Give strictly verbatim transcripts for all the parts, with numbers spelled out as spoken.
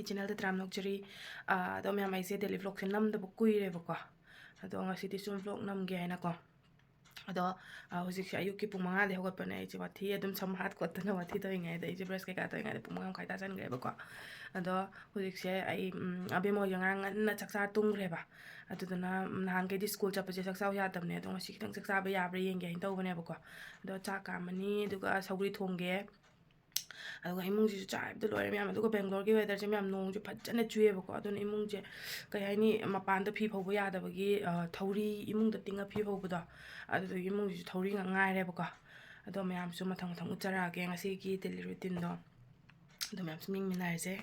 ꯆꯦꯅꯦꯜꯗ ꯇꯔꯥꯝꯅ ꯑꯣꯛꯆꯔꯤ꯫ ꯑꯥ, ꯑꯗꯣ ꯃꯌꯥꯝ, ꯑꯩꯁꯦ ꯗꯦꯂꯤ ꯕ꯭ꯂꯣꯒꯁꯦ ꯅꯝꯗꯕ ꯀꯨꯏꯔꯦꯕꯀꯣ꯫ ꯑꯗꯣ ꯉꯁꯤꯗꯤ ꯁꯨꯝ ꯕ꯭ꯂꯣꯒ ꯅꯝꯒꯦ ꯍꯥꯏꯅꯀꯣ꯫ ꯑꯗꯣ, ꯑꯥ, ꯍꯧꯖꯤꯛꯁꯦ ꯑꯌꯨꯛꯀꯤ ꯄꯨꯡ ꯃꯉꯥꯗꯒꯤ ꯍꯧꯒꯠꯄꯅꯦ꯫ ꯑꯩꯁꯦ ꯋꯥꯊꯤ ꯑꯗꯨꯝ ꯁꯝ ꯍꯥꯠ ꯈꯣꯠꯇꯅ ꯋꯥꯊꯤ ꯇꯧꯔꯤꯉꯩꯗ, ꯑꯩꯁꯦ ꯕ꯭ꯔꯁ ꯀꯩꯀꯥ ꯇꯧꯔꯤꯉꯩꯗ ꯄꯨꯡ ꯃꯉꯥ ꯃꯈꯥꯏ ꯇꯥꯁꯟꯈ꯭ꯔꯦꯕꯀꯣ꯫ ꯑꯗꯣ ꯍꯧꯖꯤꯛꯁꯦ ꯑꯩ, ꯎꯝ, ꯑꯕꯦꯝꯃ ꯍꯣꯏꯒ ꯉꯔꯥꯡ ꯉꯟꯅ ꯆꯥꯛ ꯆꯥꯔ ꯇꯨꯝꯈ꯭ꯔꯦꯕ꯫ ꯑꯗꯨꯗꯨꯅ, ꯎꯝ, ꯅꯍꯥꯟꯈꯩꯗꯤ ꯁ꯭ꯀꯨꯜ ꯆꯠꯄꯁꯦ ꯆꯥꯛ ꯆꯥꯕ ꯌꯥꯗꯕꯅꯦ꯫ ꯑꯗꯣ ꯉꯁꯤ ꯈꯤꯇꯪ ꯆꯥꯛ ꯆꯥꯕ ꯌꯥꯕ꯭ꯔꯥ ꯌꯦꯡꯒꯦ ꯍꯥꯏꯅ ꯇꯧꯕꯅꯦꯕꯀꯣ꯫ ꯑꯗꯣ ꯆꯥꯛ ꯀꯥꯝꯃꯅꯤ, ꯑꯗꯨꯒ ꯁꯧꯒ꯭ꯔꯤ ꯊꯣꯡꯒꯦ꯫ ꯑꯗꯨꯒ ꯏꯃꯨꯡꯁꯤꯁꯨ ꯆꯥꯏꯕꯗ ꯂꯣꯏꯔꯦ ꯃꯌꯥꯝ꯫ ꯑꯗꯨꯒ ꯕꯦꯡꯒ꯭ꯂꯣꯔꯒꯤ ꯋꯦꯗꯔꯁꯦ ꯃꯌꯥꯝ ꯅꯣꯡꯁꯦ ꯐꯖꯅ ꯆꯨꯏꯌꯦꯕꯀꯣ꯫ ꯑꯗꯨꯅ ꯏꯃꯨꯡꯁꯦ, ꯀꯩ ꯍꯥꯏꯅꯤ, ꯃꯄꯥꯟꯗ ꯐꯤ ꯐꯧꯕ ꯌꯥꯗꯕꯒꯤ, ꯑ, ꯊꯧꯔꯤ, ꯏꯃꯨꯡꯗ ꯇꯤꯡꯉ ꯐꯤ ꯐꯧꯕꯗꯣ, ꯑꯗꯨꯗꯨꯒꯤ ꯏꯃꯨꯡꯁꯤꯁꯨ ꯊꯧꯔꯤ ꯉꯥꯛ ꯉꯥꯏꯔꯦꯕꯀꯣ꯫ ꯑꯗꯣ ꯃꯌꯥꯝꯁꯨ ꯃꯊꯪ ꯃꯊꯪ ꯎꯠꯆꯔꯛꯑꯒꯦ ꯉꯁꯤꯒꯤ ꯗꯦꯂꯤ ꯔꯨꯇꯤꯟꯗꯣ꯫ ꯑꯗꯣ ꯃꯌꯥꯝꯁꯨ ꯌꯦꯡꯃꯤꯟꯅꯔꯁꯦ꯫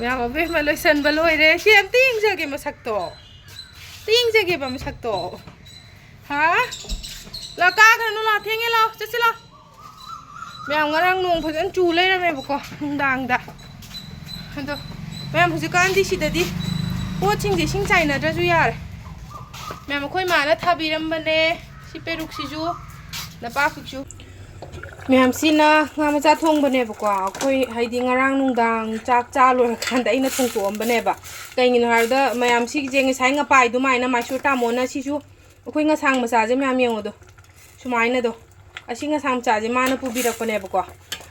ꯃꯌꯥꯝ ꯑꯕꯦꯝꯃ ꯂꯣꯏꯁꯟꯕ ꯂꯣꯏꯔꯦ꯫ ꯁꯤ ꯑꯝꯇ ꯌꯦꯡꯖꯒꯦ ꯃꯁꯛꯇꯣ꯫ ꯑꯝꯇ ꯌꯦꯡꯖꯒꯦꯕ ꯃꯁꯛꯇꯣ꯫ ꯍꯥ? ꯂꯥꯛ ꯀꯥꯈ꯭ꯔꯅꯨ, ꯂꯥꯛ ꯊꯦꯡꯉꯦ, ꯂꯥꯛꯑꯣ, ꯆꯠꯁꯤ ꯂꯥꯛꯑꯣ꯫ ꯃꯌꯥꯝ ꯉꯔꯥꯡ ꯅꯣꯡ ꯐꯖꯅ ꯆꯨ ꯂꯩꯔꯝꯃꯦꯕꯀꯣ ꯅꯨꯡꯗꯥꯡꯗ꯫ ꯑꯗꯣ ꯃꯌꯥꯝ ꯍꯧꯖꯤꯛꯀꯥꯟꯗꯤ ꯁꯤꯗꯗꯤ ꯄꯣꯠꯁꯤꯡꯁꯦ ꯏꯁꯤꯡ ꯆꯥꯏꯅꯗ꯭ꯔꯁꯨ ꯌꯥꯔꯦ꯫ ꯃꯌꯥꯝ ꯑꯩꯈꯣꯏ ꯃꯥꯅ ꯊꯥꯕꯤꯔꯝꯕꯅꯦ ꯁꯤ ꯄꯦꯔꯨꯛꯁꯤꯁꯨ, ꯅꯄꯥꯛꯄꯤꯁꯨ꯫ ꯃꯌꯥꯝꯁꯤꯅ ꯉꯥ ꯃꯆꯥ ꯊꯣꯡꯕꯅꯦꯕꯀꯣ꯫ ꯑꯩꯈꯣꯏ ꯍꯥꯏꯗꯤ ꯉꯔꯥꯡ ꯅꯨꯡꯗꯥꯡ ꯆꯥꯛ ꯆꯥ ꯂꯣꯏꯔꯀꯥꯟꯗ ꯑꯩꯅ ꯊꯣꯡꯇꯣꯛꯑꯝꯕꯅꯦꯕ꯫ ꯀꯩꯒꯤꯅꯣ ꯍꯥꯏꯕꯗ ꯃꯌꯥꯝ ꯁꯤꯒꯤꯁꯦ ꯉꯁꯥꯏ ꯉꯄꯥꯏ ꯑꯗꯨꯃꯥꯏꯅ ꯃꯥꯏꯁꯣꯔ ꯇꯥꯃꯣꯅ ꯁꯤꯁꯨ ꯑꯩꯈꯣꯏ ꯉꯁꯥꯡ ꯃꯆꯥꯁꯦ ꯃꯌꯥꯝ ꯌꯦꯡꯉꯣꯗꯣ꯫ ꯁꯨꯃꯥꯏꯅꯗꯣ꯫ ꯑꯁꯤ ꯉꯁꯥꯡ ꯃꯆꯥꯁꯦ ꯃꯥꯅ ꯄꯨꯕꯤꯔꯛꯄꯅꯦꯕꯀꯣ꯫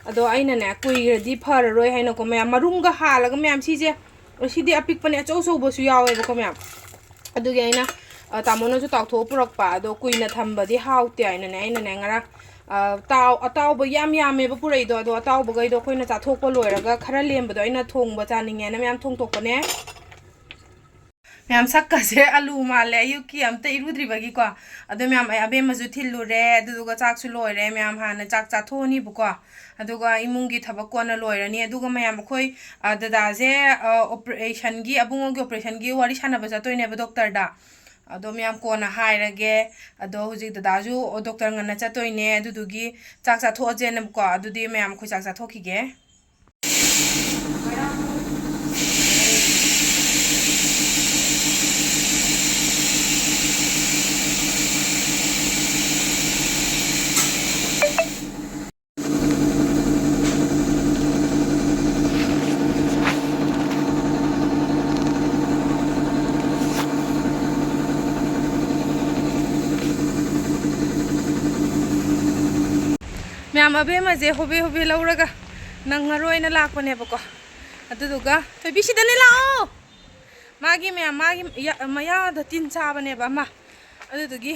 ꯑꯗꯣ ꯑꯩꯅꯅꯦ ꯀꯨꯏꯔꯗꯤ ꯐꯔꯔꯣꯏ ꯍꯥꯏꯅꯀꯣ ꯃꯌꯥꯝ ꯃꯔꯨꯝꯒ ꯍꯥꯜꯂꯒ ꯃꯌꯥꯝ ꯁꯤꯁꯦ ꯁꯤꯗꯤ ꯑꯄꯤꯛꯄꯅꯦ, ꯑꯆꯧ ꯑꯆꯧꯕꯁꯨ ꯌꯥꯎꯋꯦꯕꯀꯣ ꯃꯌꯥꯝ꯫ ꯑꯗꯨꯒꯤ ꯑꯩꯅ, ꯑ, ꯇꯥꯃꯣꯅꯁꯨ ꯇꯥꯎꯊꯣꯛꯑ ꯄꯨꯔꯛꯄ, ꯑꯗꯣ ꯀꯨꯏꯅ ꯊꯝꯕꯗꯤ ꯍꯥꯎꯇꯦ ꯍꯥꯏꯅꯅꯦ ꯑꯩꯅꯅꯦ ꯉꯔꯥꯡ, ꯑ, ꯇꯥꯎ-, ꯑꯇꯥꯎꯕ ꯌꯥꯝ ꯌꯥꯝꯃꯦꯕ ꯄꯨꯔꯛꯏꯗꯣ, ꯑꯗꯣ ꯑꯇꯥꯎꯕꯈꯩꯗꯣ ꯑꯩꯈꯣꯏꯅ ꯆꯥꯊꯣꯛꯄ ꯂꯣꯏꯔꯒ ꯈꯔ ꯂꯦꯝꯕꯗꯣ ꯑꯩꯅ ꯊꯣꯡꯕ ꯆꯥꯅꯤꯡꯉꯦꯅ ꯃꯌꯥꯝ ꯊꯣꯡꯗꯣꯛꯄꯅꯦ꯫ ꯃꯌꯥꯝ ꯁꯛꯀꯁꯦ ꯑꯂꯨ ꯃꯥꯜꯂꯦ, ꯑꯌꯨꯛꯀꯤ ꯑꯝꯇ ꯏꯔꯨꯗ꯭ꯔꯤꯕꯒꯤꯀꯣ꯫ ꯑꯗꯣ ꯃꯌꯥꯝ ꯑꯩ ꯑꯕꯦꯝꯃꯁꯨ ꯊꯤꯜꯂꯨꯔꯦ, ꯑꯗꯨꯗꯨꯒ ꯆꯥꯛꯁꯨ ꯂꯣꯏꯔꯦ, ꯃꯌꯥꯝ ꯍꯥꯟꯅ ꯆꯥꯛ ꯆꯥꯊꯣꯛꯑꯅꯤꯕꯀꯣ꯫ ꯑꯗꯨꯒ ꯏꯃꯨꯡꯒꯤ ꯊꯕꯛ ꯀꯣꯟꯅ ꯂꯣꯏꯔꯅꯤ꯫ ꯑꯗꯨꯒ ꯃꯌꯥꯝ ꯑꯩꯈꯣꯏ, ꯑ, ꯗꯗꯥꯁꯦ, ꯑ, ꯑꯣꯄꯔꯦꯁꯟꯒꯤ, ꯑꯕꯨꯡꯉꯣꯒꯤ ꯑꯣꯄꯔꯦꯁꯟꯒꯤ ꯋꯥꯔꯤ ꯁꯥꯟꯅꯕ ꯆꯠꯇꯣꯏꯅꯦꯕ ꯗꯣꯛꯇꯔꯗ꯫ ꯑꯗꯣ ꯃꯌꯥꯝ ꯀꯣꯟꯅ ꯍꯥꯏꯔꯒꯦ꯫ ꯑꯗꯣ ꯍꯧꯖꯤꯛ ꯗꯗꯥꯁꯨ ꯗꯣꯛꯇꯔ ꯉꯟꯅ ꯆꯠꯇꯣꯏꯅꯦ, ꯑꯗꯨꯗꯨꯒꯤ ꯆꯥꯛ ꯆꯥꯊꯣꯛꯑꯁꯦꯅꯕꯀꯣ꯫ ꯑꯗꯨꯗꯤ ꯃꯌꯥꯝ ꯑꯩꯈꯣꯏ ꯆꯥꯛ ꯆꯥꯊꯣꯛꯈꯤꯒꯦ꯫ ꯃꯌꯥꯝ ꯑꯕꯦꯝꯃꯁꯦ ꯍꯣꯕꯦ ꯍꯣꯕꯦ ꯂꯧꯔꯒ ꯅꯪꯉꯔꯣꯏꯅ ꯂꯥꯛꯄꯅꯦꯕꯀꯣ꯫ ꯑꯗꯨꯗꯨꯒ ꯊꯣꯏꯕꯤ ꯁꯤꯗꯅꯦ ꯂꯥꯛꯑꯣ꯫ ꯃꯥꯒꯤ ꯃꯌꯥꯝ, ꯃꯥꯒꯤ ꯌꯥ-, ꯃꯌꯥꯗ ꯇꯤꯟ ꯆꯥꯕꯅꯦꯕ ꯑꯃ꯫ ꯑꯗꯨꯗꯨꯒꯤ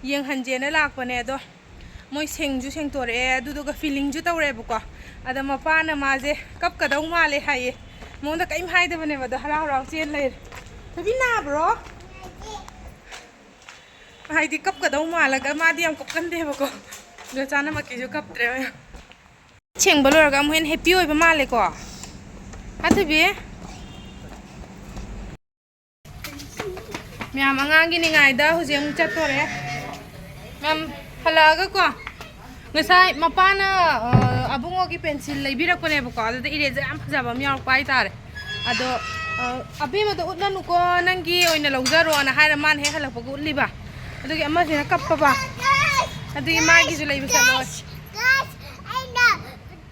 ꯌꯦꯡꯍꯟꯁꯦꯅ ꯂꯥꯛꯄꯅꯦ꯫ ꯑꯗꯣ ꯃꯣꯏ ꯁꯦꯡꯁꯨ ꯁꯦꯡꯇꯣꯔꯛꯑꯦ, ꯑꯗꯨꯗꯨꯒ ꯐꯤꯂꯤꯡꯁꯨ ꯇꯧꯔꯦꯕꯀꯣ꯫ ꯑꯗ ꯃꯄꯥꯅ ꯃꯥꯁꯦ ꯀꯞꯀꯗꯧ ꯃꯥꯜꯂꯦ ꯍꯥꯏꯌꯦ꯫ ꯃꯉꯣꯟꯗ ꯀꯔꯤꯝ ꯍꯥꯏꯗꯕꯅꯦꯕ, ꯑꯗꯣ ꯍꯔꯥꯎ ꯍꯔꯥꯎ ꯆꯦꯟ ꯂꯩꯔꯦ꯫ ꯊꯣꯏꯕꯤ ꯅꯥꯕ꯭ꯔꯣ? ꯍꯥꯏꯗꯤ ꯀꯞꯀꯗꯧ ꯃꯥꯜꯂꯒ ꯃꯥꯗꯤ ꯌꯥꯝ ꯀꯞꯀꯟꯗꯦꯕꯀꯣ꯫ ꯑꯗꯣ ꯆꯥꯅꯃꯛꯀꯤꯁꯨ ꯀꯞꯇ꯭ꯔꯦ ꯃꯌꯥꯝ꯫ ꯁꯦꯡꯕ ꯂꯣꯏꯔꯒ ꯑꯃꯨꯛ ꯍꯦꯟꯅ ꯍꯦꯞꯄꯤ ꯑꯣꯏꯕ ꯃꯥꯜꯂꯦꯀꯣ꯫ ꯍꯥ ꯊꯣꯏꯕꯤ? ꯃꯌꯥꯝ ꯑꯉꯥꯡꯒꯤ ꯅꯤꯡꯉꯥꯏꯗ ꯍꯧꯖꯤꯛ ꯑꯃꯨꯛ ꯆꯠꯇꯣꯔꯦ꯫ ꯃꯌꯥꯝ ꯍꯜꯂꯛꯑꯒꯀꯣ, ꯉꯁꯥꯏ ꯃꯄꯥꯅ, ꯑ, ꯑꯕꯨꯡꯉꯣꯒꯤ ꯄꯦꯟꯁꯤꯜ ꯂꯩꯕꯤꯔꯛꯄꯅꯦꯕꯀꯣ, ꯑꯗꯨꯗ ꯏꯔꯦꯖꯔ ꯌꯥꯝ ꯐꯖꯕ ꯑꯃ ꯌꯥꯎꯔꯛꯄ ꯍꯥꯏꯇꯥꯔꯦ꯫ ꯑꯗꯣ, ꯑ, "ꯑꯕꯦꯝꯃꯗ ꯎꯠꯂꯅꯨꯀꯣ, ꯅꯪꯒꯤ ꯑꯣꯏꯅ ꯂꯧꯖꯔꯣꯅ" ꯍꯥꯏꯔ ꯃꯥꯅ ꯍꯦꯛ ꯍꯜꯂꯛꯄꯒ ꯎꯠꯂꯤꯕ꯫ ꯑꯗꯨꯒꯤ ꯑꯃꯁꯤꯅ ꯀꯞꯄꯕ꯫ ꯑꯗꯨꯒꯤ ꯃꯥꯒꯤꯁꯨ ꯂꯩꯕ ꯆꯠꯂꯣ꯫ Guys, ꯑꯩꯅ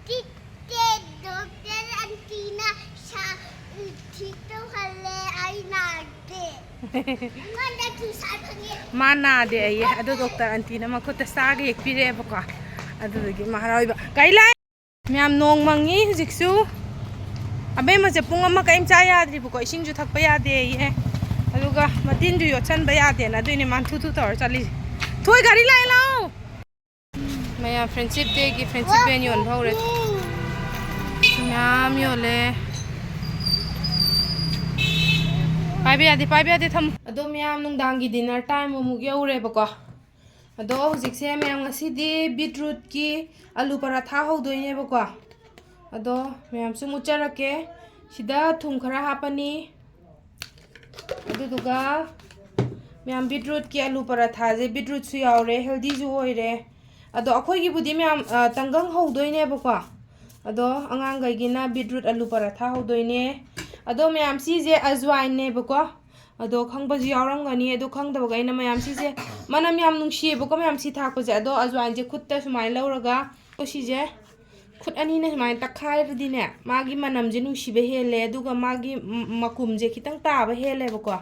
ꯇꯤꯛ ꯇꯦꯛ ꯗꯣꯛꯇꯔ ꯑꯟꯇꯤꯅ ꯁꯥ-, ꯊꯤ ꯇꯧꯍꯜꯂꯦ, ꯑꯩ ꯅꯥꯗꯦ꯫ ꯑꯩꯉꯣꯟꯗ ꯇꯨꯁꯥ ꯐꯪꯉꯦ꯫ ꯃꯥ ꯅꯥꯗꯦ ꯑꯩꯌꯦ, ꯑꯗꯣ ꯗꯣꯛꯇꯔ ꯑꯟꯇꯤꯅ ꯃꯈꯨꯠꯇ ꯆꯥꯒ ꯌꯦꯛꯄꯤꯔꯛꯑꯦꯕꯀꯣ꯫ ꯑꯗꯨꯗꯨꯒꯤ ꯃꯥ ꯍꯔꯥꯎꯏꯕ꯫ ꯀꯩ ꯂꯥꯏ? ꯃꯌꯥꯝ ꯅꯣꯡ ꯃꯪꯉꯤ ꯍꯧꯖꯤꯛꯁꯨ꯫ ꯑꯕꯦꯝꯃꯁꯦ ꯄꯨꯡ ꯑꯃ ꯀꯔꯤꯝ ꯆꯥ ꯌꯥꯗ꯭ꯔꯤꯕꯀꯣ, ꯏꯁꯤꯡꯁꯨ ꯊꯛꯄ ꯌꯥꯗꯦꯌꯦ꯫ ꯑꯗꯨꯒ ꯃꯇꯤꯟꯁꯨ ꯌꯣꯠꯁꯟꯕ ꯌꯥꯗꯦꯅ, ꯑꯗꯨꯏꯅꯦ ꯃꯥ ꯊꯨ ꯊꯨ ꯇꯧꯔ ꯆꯠꯂꯤꯁꯦ꯫ ꯊꯣꯏ, ꯒꯥꯔꯤ ꯂꯥꯛꯑꯦ, ꯂꯥꯛꯑꯣ꯫ ꯃꯌꯥꯝ Friendship Dayꯒꯤ Friendship Band ꯌꯣꯟꯕ ꯍꯧꯔꯦ꯫ ꯃꯌꯥꯝ ꯌꯣꯜꯂꯦ꯫ ꯄꯥꯏꯕ ꯌꯥꯗꯦ, ꯄꯥꯏꯕ ꯌꯥꯗꯦ, ꯊꯝꯃꯨ꯫ ꯑꯗꯣ ꯃꯌꯥꯝ, ꯅꯨꯡꯗꯥꯡꯒꯤ dinner time ꯑꯃꯨꯛ ꯌꯧꯔꯦꯕꯀꯣ꯫ ꯑꯗꯣ ꯍꯧꯖꯤꯛꯁꯦ ꯃꯌꯥꯝ, ꯉꯁꯤꯗꯤ beetrootꯀꯤ ꯑꯂꯨ ꯄꯔꯥꯊꯥ ꯍꯧꯗꯣꯏꯅꯦꯕꯀꯣ꯫ ꯑꯗꯣ ꯃꯌꯥꯝꯁꯨ ꯎꯠꯆꯔꯛꯀꯦ꯫ ꯁꯤꯗ ꯊꯨꯝ ꯈꯔ ꯍꯥꯞꯄꯅꯤ꯫ ꯑꯗꯨꯗꯨꯒ ꯃꯌꯥꯝ, beetrootꯀꯤ ꯑꯂꯨ ꯄꯔꯥꯊꯥꯁꯦ, beetrootꯁꯨ ꯌꯥꯎꯔꯦ, healthyꯁꯨ ꯑꯣꯏꯔꯦ꯫ ꯑꯗꯣ ꯑꯩꯈꯣꯏꯒꯤꯕꯨꯗꯤ ꯃꯌꯥꯝ, ꯑ, ꯇꯪꯒꯪ ꯍꯧꯗꯣꯏꯅꯦꯕꯀꯣ꯫ ꯑꯗꯣ ꯑꯉꯥꯡꯈꯩꯒꯤꯅ beetroot ꯑꯂꯨ ꯄꯔꯥꯊꯥ ꯍꯧꯗꯣꯏꯅꯦ꯫ ꯑꯗꯣ ꯃꯌꯥꯝ, ꯁꯤꯁꯦ ꯑꯖꯋꯥꯏꯟꯅꯦꯕꯀꯣ꯫ ꯑꯗꯣ ꯈꯪꯕꯁꯨ ꯌꯥꯎꯔꯝꯒꯅꯤ꯫ ꯑꯗꯣ ꯈꯪꯗꯕꯈꯩꯅ, ꯃꯌꯥꯝ, ꯁꯤꯁꯦ ꯃꯅꯝ ꯌꯥꯝ ꯅꯨꯡꯁꯤꯌꯦꯕꯀꯣ, ꯃꯌꯥꯝ, ꯁꯤ ꯊꯥꯛꯄꯁꯦ꯫ ꯑꯗꯣ ꯑꯖꯋꯥꯏꯟꯁꯦ ꯈꯨꯠꯇ ꯁꯨꯃꯥꯏꯅ ꯂꯧꯔꯒ, ꯑꯣ, ꯁꯤꯁꯦ ꯈꯨꯠ ꯑꯅꯤꯅ ꯁꯨꯃꯥꯏꯅ ꯇꯛꯈꯥꯏꯔꯗꯤꯅꯦ, ꯃꯥꯒꯤ ꯃꯅꯝꯁꯦ ꯅꯨꯡꯁꯤꯕ ꯍꯦꯜꯂꯦ, ꯑꯗꯨꯒ ꯃꯥꯒꯤ ꯃ-, ꯃꯀꯨꯝꯁꯦ ꯈꯤꯇꯪ ꯇꯥꯕ ꯍꯦꯜꯂꯦꯕꯀꯣ꯫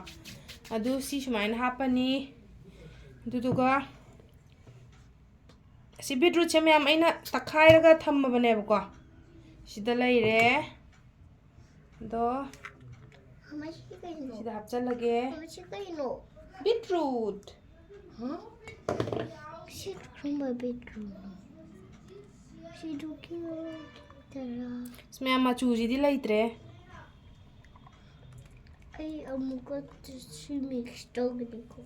ꯑꯗꯨ ꯁꯤ ꯁꯨꯃꯥꯏꯅ ꯍꯥꯞꯄꯅꯤ꯫ ꯑꯗꯨꯗꯨꯒ ꯁꯤ beetrootꯁꯦ ꯃꯌꯥꯝ ꯑꯩꯅ ꯇꯛꯈꯥꯏꯔꯒ ꯊꯝꯃꯕꯅꯦꯕꯀꯣ꯫ ꯁꯤꯗ ꯂꯩꯔꯦ꯫ ꯑꯗꯣ ꯃꯃꯥ, ꯁꯤ ꯀꯩꯅꯣ? ꯁꯤꯗ ꯍꯥꯞꯆꯜꯂꯒꯦ꯫ ꯃꯃꯥ, ꯁꯤ ꯀꯩꯅꯣ? Beetroot꯫ ꯍꯥ? ꯁꯤ ꯀꯔꯝꯕ beetrootꯅꯣ? ꯁꯤꯗꯨꯒꯤ ꯇꯔꯥ꯫ ꯑꯁ, ꯃꯌꯥꯝ, ꯃꯆꯨꯁꯤꯗꯤ ꯂꯩꯇ꯭ꯔꯦ꯫ ꯑꯩ ꯑꯃꯨꯛꯀ ꯁꯤ mix ꯇꯧꯒꯅꯤꯀꯣ꯫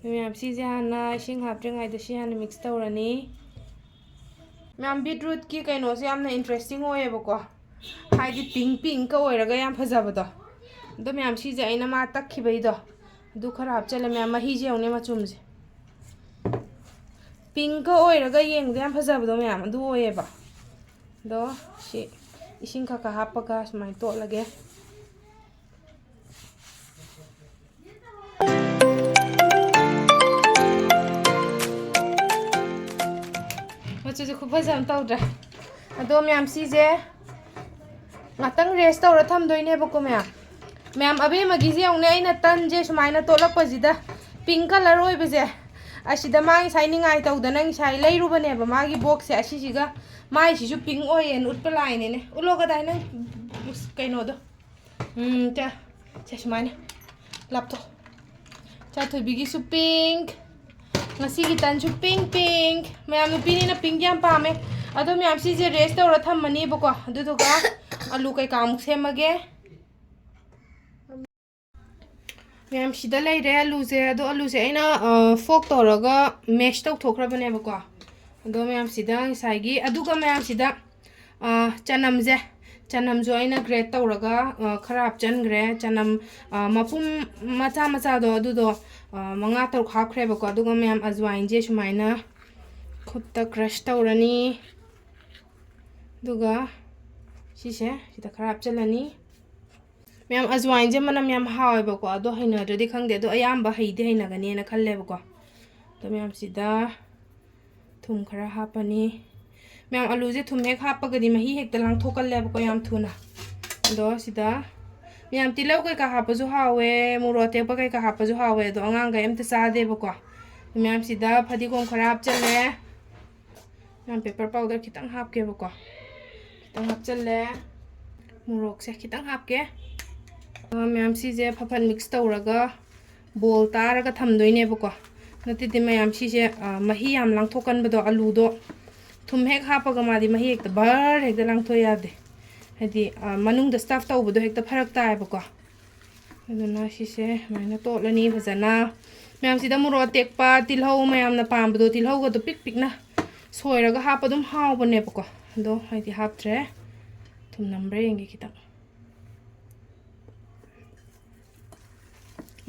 ꯃꯌꯥꯝ, ꯁꯤꯁꯦ ꯍꯥꯟꯅ ꯏꯁꯤꯡ ꯍꯥꯞꯇ꯭ꯔꯤꯉꯩꯗ ꯁꯤ ꯍꯥꯟꯅ mix ꯇꯧꯔꯅꯤ꯫ ꯃꯌꯥꯝ, beetrootꯀꯤ ꯀꯩꯅꯣꯁꯦ ꯌꯥꯝꯅ interesting ꯑꯣꯏꯌꯦꯕꯀꯣ, ꯍꯥꯏꯗꯤ pink pinkꯀ ꯑꯣꯏꯔꯒ ꯌꯥꯝ ꯐꯖꯕꯗꯣ꯫ ꯑꯗꯣ ꯃꯌꯥꯝ, ꯁꯤꯁꯦ ꯑꯩꯅ ꯃꯥ ꯇꯛꯈꯤꯕꯩꯗꯣ, ꯑꯗꯨ ꯈꯔ ꯍꯥꯞꯆꯜꯂꯦ꯫ ꯃꯌꯥꯝ, ꯃꯍꯤꯁꯦ ꯌꯦꯡꯉꯨꯅꯦ, ꯃꯆꯨꯝꯁꯦ꯫ Pinkꯀ ꯑꯣꯏꯔꯒ ꯌꯦꯡꯕꯗ ꯌꯥꯝ ꯐꯖꯕꯗꯣ ꯃꯌꯥꯝ, ꯑꯗꯨ ꯑꯣꯏꯌꯦꯕ꯫ ꯑꯗꯣ ꯁꯤ ꯏꯁꯤꯡ ꯈꯔ ꯈꯔ ꯍꯥꯞꯄꯒ ꯁꯨꯃꯥꯏꯅ ꯇꯣꯠꯂꯒꯦ꯫ ꯃꯆꯨꯁꯦ ꯈꯨꯐꯖ ꯑꯃ ꯇꯧꯗ꯭ꯔꯥ? ꯑꯗꯣ ꯃꯌꯥꯝ, ꯁꯤꯁꯦ ꯉꯥꯛꯇꯪ rest ꯇꯧꯔ ꯊꯝꯗꯣꯏꯅꯦꯕꯀꯣ ꯃꯌꯥꯝ꯫ ꯃꯌꯥꯝ, ꯑꯕꯦꯝꯃꯒꯤꯁꯦ ꯌꯦꯡꯉꯨꯅꯦ, ꯑꯩꯅ ꯇꯟꯁꯦ ꯁꯨꯃꯥꯏꯅ ꯇꯣꯠꯂꯛꯄꯁꯤꯗ pink colour ꯑꯣꯏꯕꯁꯦ, ꯑꯁꯤꯗ ꯃꯥ ꯉꯁꯥꯏ ꯅꯤꯡꯉꯥꯏ ꯇꯧꯗꯅ ꯉꯁꯥꯏ ꯂꯩꯔꯨꯕꯅꯦꯕ, ꯃꯥꯒꯤ boxꯁꯦ ꯑꯁꯤꯁꯤꯒ꯫ ꯃꯥꯏꯁꯤꯁꯨ pink ꯑꯣꯏꯌꯦꯅ ꯎꯠꯄ ꯂꯥꯛꯏꯅꯦꯅꯦ꯫ ꯎꯠꯂꯣ ꯀꯗꯥꯏ ꯅꯪ ꯀꯩꯅꯣꯗꯣ? ꯎꯝ, ꯆꯦ, ꯁꯦ ꯁꯨꯃꯥꯏꯅ ꯂꯥꯞꯊꯣꯛ꯫ ꯆꯥꯊꯣꯏꯕꯤꯒꯤꯁꯨ pink, ꯉꯁꯤꯒꯤ ꯇꯟꯁꯨ pink pink꯫ ꯃꯌꯥꯝ ꯅꯨꯄꯤꯅꯤꯅ pink ꯌꯥꯝ ꯄꯥꯝꯃꯦ꯫ ꯑꯗꯣ ꯃꯌꯥꯝ ꯁꯤꯁꯦ rest ꯇꯧꯔ ꯊꯝꯃꯅꯦꯕꯀꯣ꯫ ꯑꯗꯨꯗꯨꯒ ꯑꯂꯨ ꯀꯩꯀꯥ ꯑꯃꯨꯛ ꯁꯦꯝꯃꯒꯦ꯫ ꯃꯌꯥꯝ ꯁꯤꯗ ꯂꯩꯔꯦ ꯑꯂꯨꯁꯦ꯫ ꯑꯗꯣ ꯑꯂꯨꯁꯦ ꯑꯩꯅ, ꯑ, fork ꯇꯧꯔꯒ mash ꯇꯧꯊꯣꯛꯈ꯭ꯔꯕꯅꯦꯕꯀꯣ꯫ ꯑꯗꯣ ꯃꯌꯥꯝ ꯁꯤꯗ ꯉꯁꯥꯏꯒꯤ, ꯑꯗꯨꯒ ꯃꯌꯥꯝ ꯁꯤꯗ, ꯑ, ꯆꯅꯝꯁꯦ, ꯆꯅꯝꯁꯨ ꯑꯩꯅ grate ꯇꯧꯔꯒ, ꯑ, ꯈꯔ ꯍꯥꯞꯆꯟꯈ꯭ꯔꯦ꯫ ꯆꯅꯝ, ꯑ, ꯃꯄꯨꯝ ꯃꯆꯥ ꯃꯆꯥꯗꯣ ꯑꯗꯨꯗꯣ, ꯑ, ꯃꯉꯥ ꯇꯔꯨꯛ ꯍꯥꯞꯈ꯭ꯔꯦꯕꯀꯣ꯫ ꯑꯗꯨꯒ ꯃꯌꯥꯝ ꯑꯖꯋꯥꯏꯟꯁꯦ ꯁꯨꯃꯥꯏꯅ ꯈꯨꯠꯇ crush ꯇꯧꯔꯅꯤ꯫ ꯑꯗꯨꯒ ꯁꯤꯁꯦ ꯁꯤꯗ ꯈꯔ ꯍꯥꯞꯆꯤꯜꯂꯅꯤ꯫ ꯃꯌꯥꯝ ꯑꯖꯋꯥꯏꯟꯁꯦ ꯃꯅꯝ ꯌꯥꯝ ꯍꯥꯎꯋꯦꯕꯀꯣ, ꯑꯗꯣ ꯍꯩꯅꯗ꯭ꯔꯗꯤ ꯈꯪꯗꯦ, ꯑꯗꯣ ꯑꯌꯥꯝꯕ ꯍꯩꯗꯤ ꯍꯩꯅꯒꯅꯤꯅ ꯈꯜꯂꯦꯕꯀꯣ꯫ ꯑꯗꯣ ꯃꯌꯥꯝꯁꯤꯗ ꯊꯨꯝ ꯈꯔ ꯍꯥꯞꯄꯅꯤ꯫ ꯃꯌꯥꯝ ꯑꯂꯨꯁꯦ ꯊꯨꯝ ꯍꯦꯛ ꯍꯥꯞꯄꯒꯗꯤ ꯃꯍꯤ ꯍꯦꯛꯇ ꯂꯥꯡꯊꯣꯛꯀꯜꯂꯦꯕꯀꯣ ꯌꯥꯝ ꯊꯨꯅ꯫ ꯑꯗꯣ ꯁꯤꯗ ꯃꯌꯥꯝ ꯇꯤꯜꯍꯧ ꯀꯩꯀꯥ ꯍꯥꯞꯄꯁꯨ ꯍꯥꯎꯋꯦ, ꯃꯣꯔꯣꯛ ꯑꯇꯦꯛꯄ ꯀꯩꯀꯥ ꯍꯥꯞꯄꯁꯨ ꯍꯥꯎꯋꯦ, ꯑꯗꯣ ꯑꯉꯥꯡꯈꯩ ꯑꯝꯇ ꯆꯥꯗꯦꯕꯀꯣ꯫ ꯃꯌꯥꯝꯁꯤꯗ ꯐꯗꯤꯒꯣꯝ ꯈꯔ ꯍꯥꯞꯆꯜꯂꯦ꯫ ꯃꯌꯥꯝ pepper powder ꯈꯤꯇꯪ ꯍꯥꯞꯀꯦꯕꯀꯣ꯫ ꯈꯤꯇꯪ ꯍꯥꯞꯆꯜꯂꯦ꯫ ꯃꯣꯔꯣꯛꯁꯦ ꯈꯤꯇꯪ ꯍꯥꯞꯀꯦ꯫ ꯑ, ꯃꯌꯥꯝ ꯁꯤꯁꯦ ꯐꯐꯠ mix ꯇꯧꯔꯒ ball ꯇꯥꯔꯒ ꯊꯝꯗꯣꯏꯅꯦꯕꯀꯣ꯫ ꯅꯠꯇ꯭ꯔꯗꯤ ꯃꯌꯥꯝ ꯁꯤꯁꯦ, ꯑ, ꯃꯍꯤ ꯌꯥꯝ ꯂꯥꯡꯊꯣꯛꯀꯟꯕꯗꯣ ꯑꯂꯨꯗꯣ꯫ ꯊꯨꯝ ꯍꯦꯛ ꯍꯥꯞꯄꯒ ꯃꯥꯗꯤ ꯃꯍꯤ ꯍꯦꯛꯇ ꯕꯔ ꯍꯦꯛꯇ ꯂꯥꯡꯊꯣꯛ ꯌꯥꯗꯦ꯫ ꯍꯥꯏꯗꯤ, ꯑ, ꯃꯅꯨꯡꯗ stuff ꯇꯧꯕꯗꯣ ꯍꯦꯛꯇ ꯐꯔꯛ ꯇꯥꯏꯌꯦꯕꯀꯣ꯫ ꯑꯗꯨꯅ ꯁꯤꯁꯦ ꯁꯨꯃꯥꯏꯅ ꯇꯣꯠꯂꯅꯤ ꯐꯖꯅ꯫ ꯃꯌꯥꯝꯁꯤꯗ ꯃꯣꯔꯣꯛ ꯑꯇꯦꯛꯄ, ꯇꯤꯜꯍꯧ ꯃꯌꯥꯝꯅ ꯄꯥꯝꯕꯗꯣ, ꯇꯤꯜꯍꯧꯒꯗꯣ ꯄꯤꯛ ꯄꯤꯛꯅ ꯁꯣꯏꯔꯒ ꯍꯥꯞꯄ ꯑꯗꯨꯝ ꯍꯥꯎꯕꯅꯦꯕꯀꯣ꯫ ꯑꯗꯣ ꯑꯩꯗꯤ ꯍꯥꯞꯇ꯭ꯔꯦ꯫ ꯊꯨꯝ ꯅꯝꯕ꯭ꯔꯥ ꯌꯦꯡꯒꯦ ꯈꯤꯇꯪ꯫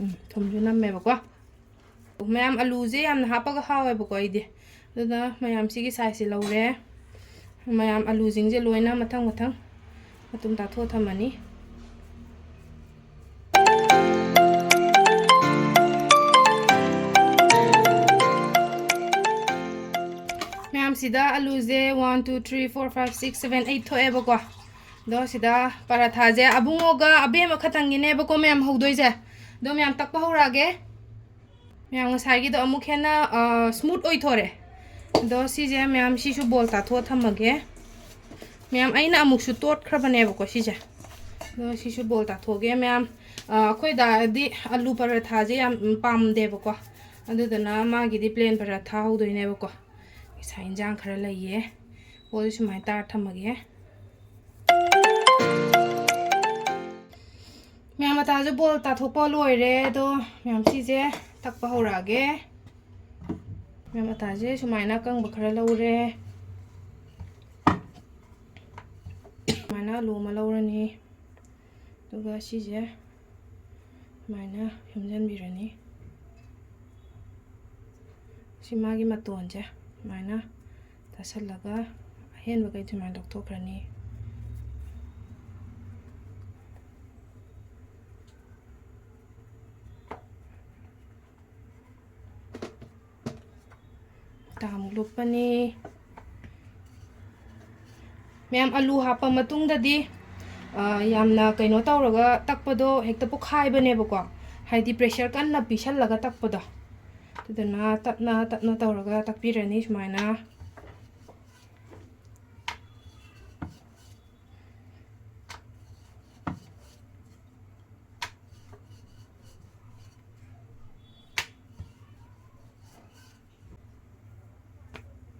ꯎꯝ, ꯊꯨꯝꯁꯨ ꯅꯝꯃꯦꯕꯀꯣ꯫ ꯃꯌꯥꯝ ꯑꯂꯨꯁꯦ ꯌꯥꯝꯅ ꯍꯥꯞꯄꯒ ꯍꯥꯎꯋꯦꯕꯀꯣ ꯑꯩꯗꯤ꯫ ꯑꯗꯨꯅ ꯃꯌꯥꯝ ꯁꯤꯒꯤ sizeꯁꯦ ꯂꯧꯔꯦ꯫ ꯃꯌꯥꯝ ꯑꯂꯨꯁꯤꯡꯁꯦ ꯂꯣꯏꯅ ꯃꯊꯪ ꯃꯊꯪ ꯃꯇꯨꯝ ꯇꯥꯊꯣꯛꯑ ꯊꯝꯃꯅꯤ꯫ ꯃꯌꯥꯝꯁꯤꯗ ꯑꯂꯨꯁꯦ one, two, three, four, five, six, seven, eight ꯊꯣꯛꯑꯦꯕꯀꯣ꯫ ꯑꯗꯣ ꯁꯤꯗ ꯄꯔꯥꯊꯥꯁꯦ ꯑꯕꯨꯡꯉꯣꯒ ꯑꯕꯦꯝꯃ ꯈꯛꯇꯪꯒꯤꯅꯦꯕꯀꯣ ꯃꯌꯥꯝ ꯍꯧꯗꯣꯏꯁꯦ꯫ ꯑꯗꯣ ꯃꯌꯥꯝ ꯇꯛꯄ ꯍꯧꯔꯛꯑꯒꯦ꯫ ꯃꯌꯥꯝ ꯉꯁꯥꯏꯒꯤꯗꯣ ꯑꯃꯨꯛ ꯍꯦꯟꯅ, ꯑ, smooth ꯑꯣꯏꯊꯣꯔꯦ꯫ ꯑꯗꯣ ꯁꯤꯁꯦ ꯃꯌꯥꯝ ꯁꯤꯁꯨ ball ꯇꯥꯊꯣꯛꯑ ꯊꯝꯃꯒꯦ꯫ ꯃꯌꯥꯝ ꯑꯩꯅ ꯑꯃꯨꯛꯁꯨ ꯇꯣꯠꯈ꯭ꯔꯕꯅꯦꯕꯀꯣ ꯁꯤꯁꯦ꯫ ꯑꯗꯣ ꯁꯤꯁꯨ ball ꯇꯥꯊꯣꯛꯑꯒꯦ ꯃꯌꯥꯝ꯫ ꯑ, ꯑꯩꯈꯣꯏ ꯗꯥꯗꯤ ꯑꯂꯨ ꯄꯔꯥꯊꯥꯁꯦ ꯌꯥꯝ ꯄꯥꯝꯗꯦꯕꯀꯣ꯫ ꯑꯗꯨꯗꯨꯅ ꯃꯥꯒꯤꯗꯤ ꯄ꯭ꯂꯦꯟ ꯄꯔꯥꯊꯥ ꯍꯧꯗꯣꯏꯅꯦꯕꯀꯣ꯫ ꯏꯁꯥ ꯏꯟꯖꯥꯡ ꯈꯔ ꯂꯩꯌꯦ꯫ ꯕꯣꯜꯁꯦ ꯁꯨꯃꯥꯏꯅ ꯇꯥꯔ ꯊꯝꯃꯒꯦ꯫ ꯃꯌꯥꯝ, ꯑꯇꯥꯁꯦ ꯕꯣꯜ ꯇꯥꯊꯣꯛꯄ ꯂꯣꯏꯔꯦ꯫ ꯑꯗꯣ ꯃꯌꯥꯝ, ꯁꯤꯁꯦ ꯇꯛꯄ ꯍꯧꯔꯛꯑꯒꯦ꯫ ꯃꯌꯥꯝ, ꯑꯇꯥꯁꯦ ꯁꯨꯃꯥꯏꯅ ꯑꯀꯪꯕ ꯈꯔ ꯂꯧꯔꯦ꯫ ꯁꯨꯃꯥꯏꯅ ꯑꯂꯨ ꯑꯃ ꯂꯧꯔꯅꯤ꯫ ꯑꯗꯨꯒ ꯁꯤꯁꯦ ꯁꯨꯃꯥꯏꯅ ꯌꯣꯝꯁꯤꯟꯕꯤꯔꯅꯤ꯫ ꯁꯤ ꯃꯥꯒꯤ ꯃꯇꯣꯟꯁꯦ ꯁꯨꯃꯥꯏꯅ ꯇꯥꯁꯜꯂꯒ ꯑꯍꯦꯟꯕꯈꯩ ꯁꯨꯃꯥꯏꯅ ꯂꯧꯊꯣꯛꯈ꯭ꯔꯅꯤ꯫ ꯇꯥꯃꯨꯛ ꯂꯨꯞꯄꯅꯤ꯫ ꯃꯌꯥꯝ, ꯑꯂꯨ ꯍꯥꯞꯄ ꯃꯇꯨꯡꯗꯗꯤ, ꯑ, ꯌꯥꯝꯅ ꯀꯩꯅꯣ ꯇꯧꯔꯒ ꯇꯛꯄꯗꯣ ꯍꯦꯛꯇ ꯄꯣꯛꯈꯥꯏꯕꯅꯦꯕꯀꯣ, ꯍꯥꯏꯗꯤ pressure ꯀꯟꯅ ꯄꯤꯁꯜꯂꯒ ꯇꯛꯄꯗꯣ꯫ ꯑꯗꯨꯗꯨꯅ ꯇꯞꯅ ꯇꯞꯅ ꯇꯧꯔꯒ ꯇꯛꯄꯤꯔꯅꯤ ꯁꯨꯃꯥꯏꯅ꯫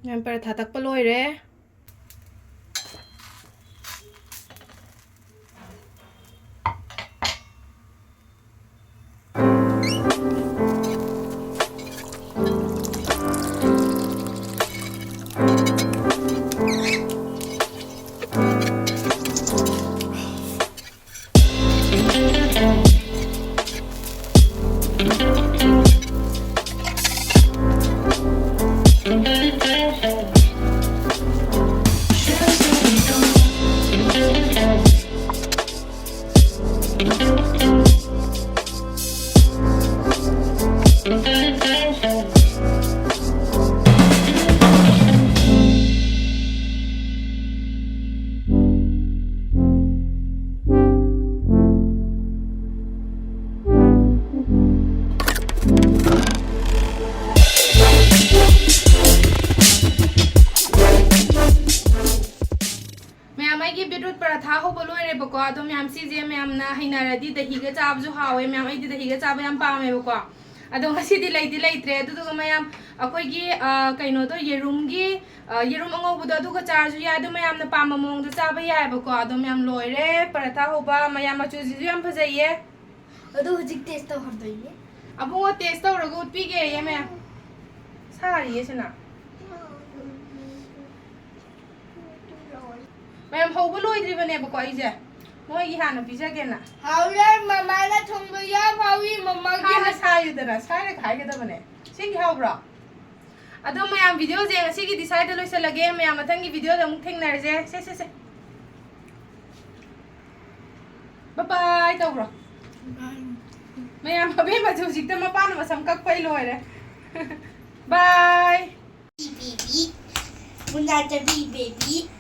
ꯃꯌꯥꯝ, ꯄꯔꯥꯊꯥ ꯇꯛꯄ ꯂꯣꯏꯔꯦ꯫ ꯃꯌꯥꯝ, ꯑꯩꯒꯤ beetroot ꯄꯔꯥꯊꯥ ꯍꯧꯕ ꯂꯣꯏꯔꯦꯕꯀꯣ꯫ ꯑꯗꯣ ꯃꯌꯥꯝ, ꯁꯤꯁꯦ ꯃꯌꯥꯝꯅ ꯍꯩꯅꯔꯗꯤ ꯗꯍꯤꯒ ꯆꯥꯕꯁꯨ ꯍꯥꯎꯋꯦ꯫ ꯃꯌꯥꯝ, ꯑꯩꯗꯤ ꯗꯍꯤꯒ ꯆꯥꯕ ꯌꯥꯝ ꯄꯥꯝꯃꯦꯕꯀꯣ꯫ ꯑꯗꯣ ꯉꯁꯤꯗꯤ ꯂꯩꯗꯤ ꯂꯩꯇ꯭ꯔꯦ꯫ ꯑꯗꯨꯗꯨꯒ ꯃꯌꯥꯝ, ꯑꯩꯈꯣꯏꯒꯤ, ꯑ, ꯀꯩꯅꯣꯗꯣ, ꯌꯦꯔꯨꯝꯒꯤ, ꯑ, ꯌꯦꯔꯨꯝ ꯑꯉꯧꯕꯗꯣ, ꯑꯗꯨꯒ ꯆꯥꯔꯁꯨ ꯌꯥꯏ꯫ ꯑꯗꯨ ꯃꯌꯥꯝꯅ ꯄꯥꯝꯕ ꯃꯑꯣꯡꯗ ꯆꯥꯕ ꯌꯥꯏꯑꯕꯀꯣ꯫ ꯑꯗꯣ ꯃꯌꯥꯝ ꯂꯣꯏꯔꯦ꯫ ꯄꯔꯥꯊꯥ ꯍꯧꯕ꯫ ꯃꯌꯥꯝ, ꯃꯆꯨꯁꯤꯁꯨ ꯌꯥꯝ ꯐꯖꯩꯌꯦ꯫ ꯑꯗꯨ ꯍꯧꯖꯤꯛ ꯇꯦꯁ ꯇꯧꯍꯟꯗꯣꯏꯅꯦ꯫ ꯑꯕꯨꯡꯉꯣ, ꯇꯦꯁ ꯇꯧꯔꯒ ꯎꯠꯄꯤꯒꯦꯌꯦ ꯃꯌꯥꯝ꯫ ꯁꯥꯔꯤꯌꯦ ꯁꯤꯅ꯫ ꯃꯌꯥꯝ, ꯍꯧꯕ ꯂꯣꯏꯗ꯭ꯔꯤꯕꯅꯦꯕꯀꯣ ꯑꯩꯁꯦ꯫ ꯃꯣꯏꯒꯤ ꯍꯥꯟꯅ ꯄꯤꯖꯒꯦꯅ꯫ ꯍꯥꯎꯔꯦ, ꯃꯃꯥꯅ ꯊꯣꯡꯕ ꯌꯥꯝ ꯍꯥꯎꯏ, ꯃꯃꯥꯒꯤ ꯍꯥꯟꯅ ꯁꯥꯏꯌꯨꯗꯅ, ꯁꯥꯏꯔꯒ ꯍꯥꯏꯒꯗꯕꯅꯦ꯫ ꯁꯤꯒꯤ ꯍꯥꯎꯕ꯭ꯔꯣ? ꯑꯗꯣ ꯃꯌꯥꯝ, ꯚꯤꯗꯤꯑꯣꯁꯦ ꯉꯁꯤꯒꯤꯗꯤ ꯁ꯭ꯋꯥꯏꯗ ꯂꯣꯏꯁꯤꯜꯂꯒꯦ꯫ ꯃꯌꯥꯝ, ꯃꯊꯪꯒꯤ ꯚꯤꯗꯤꯑꯣꯗ ꯑꯃꯨꯛ ꯊꯦꯡꯅꯔꯁꯦ꯫ ꯁꯦ, ꯁꯦ, ꯁꯦ꯫ ꯕꯥꯏ ꯕꯥꯏ ꯇꯧꯈ꯭ꯔꯣ꯫ ꯃꯌꯥꯝ, ꯑꯕꯦꯝꯃꯁꯨ ꯍꯧꯖꯤꯛꯇ ꯃꯄꯥꯅ ꯃꯁꯝ ꯀꯛꯄꯩ ꯂꯣꯏꯔꯦ꯫ ꯕꯥꯏ꯫ Baby, ꯃꯨꯅꯥꯆꯕꯤ baby꯫